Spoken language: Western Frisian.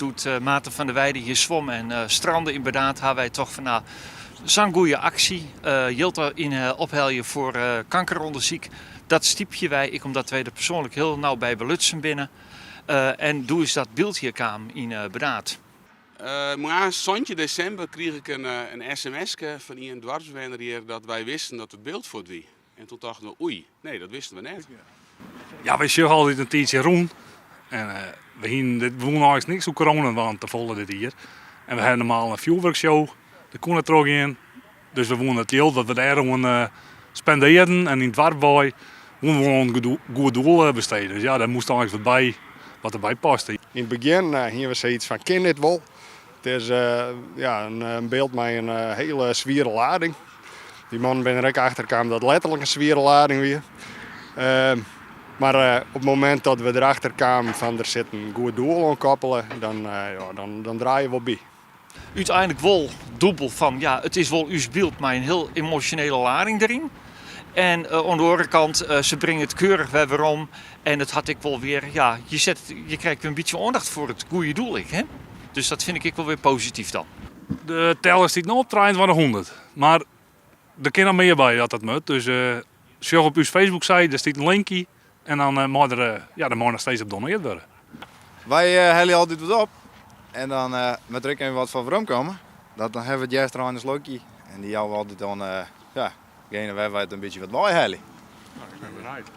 Doe't Maarten van der Weijden hjir swom en strande yn Burdaard ha wy tocht fan no, sa'n goede aksje, jild yn ophelje foar kankerûndersyk, dat stypje wy, ek omdat wy der persoanlik hiel nau by belutsen binne. En doe is dat byld hjir kaam yn Burdaard. Moarns 17 desimber krige ik in sms-ke fan ien doarpsbewenner hjir dat wy wisten dat it byld fuort wie. En toen tochten we, oei, nee, dat wisten we net. Ja, wy sjogge altyd in tiidsje rûn. En we hienen dit, we woene eins niks oer corona dwaan te folle dit jier. En we hawwe normaal in fjoerwurkshow, dat koe net trochgean. Dus we woene it jild wat we dêr oan spendearden en yn it doarp wei, woene we oan in goed doel besteden. Dus ja, dêr moast eins wat by, wat derby paste. Yn it begjin hiene we sayts fan, kin dit wol? It is ja, in byld mei in hiele swiere lading. Dy mannen binne der ek achter kaam dat it letterlik in swiere lading wie. Mar op it momint dat we derachter kamen fan der sit in goed doel oan koppele, dan, ja, dan draaie je wol by. Úteinlik wol dûbel fan ja, it is wol ús byld mei in hiel emosjonele lading deryn. En oan de oare kant, se bringe it keurich wer werom. En it hat ek wol wer, ja, je, set, je krijt wer in bytsje oandacht foar it goede doel ek. Hè? Dus dat fyn ik ek wol wer posityf dan. De teller stiet no op 2300, mar der kin noch mear by as dat moat. Dus sjoch op ús Facebook-side, dêr stiet in linkje en dan mei der, ja, der mei noch steeds op doneard wurde. Wy helje altyd wat op en dan moat der ek even wat foar werom komme. Dat dan hawwe we it Eastereiner slokje en dy jouwe we altyd oan ja, degene wêr't wy it in bytsje wat weihelje. Nou, ik bin benijd.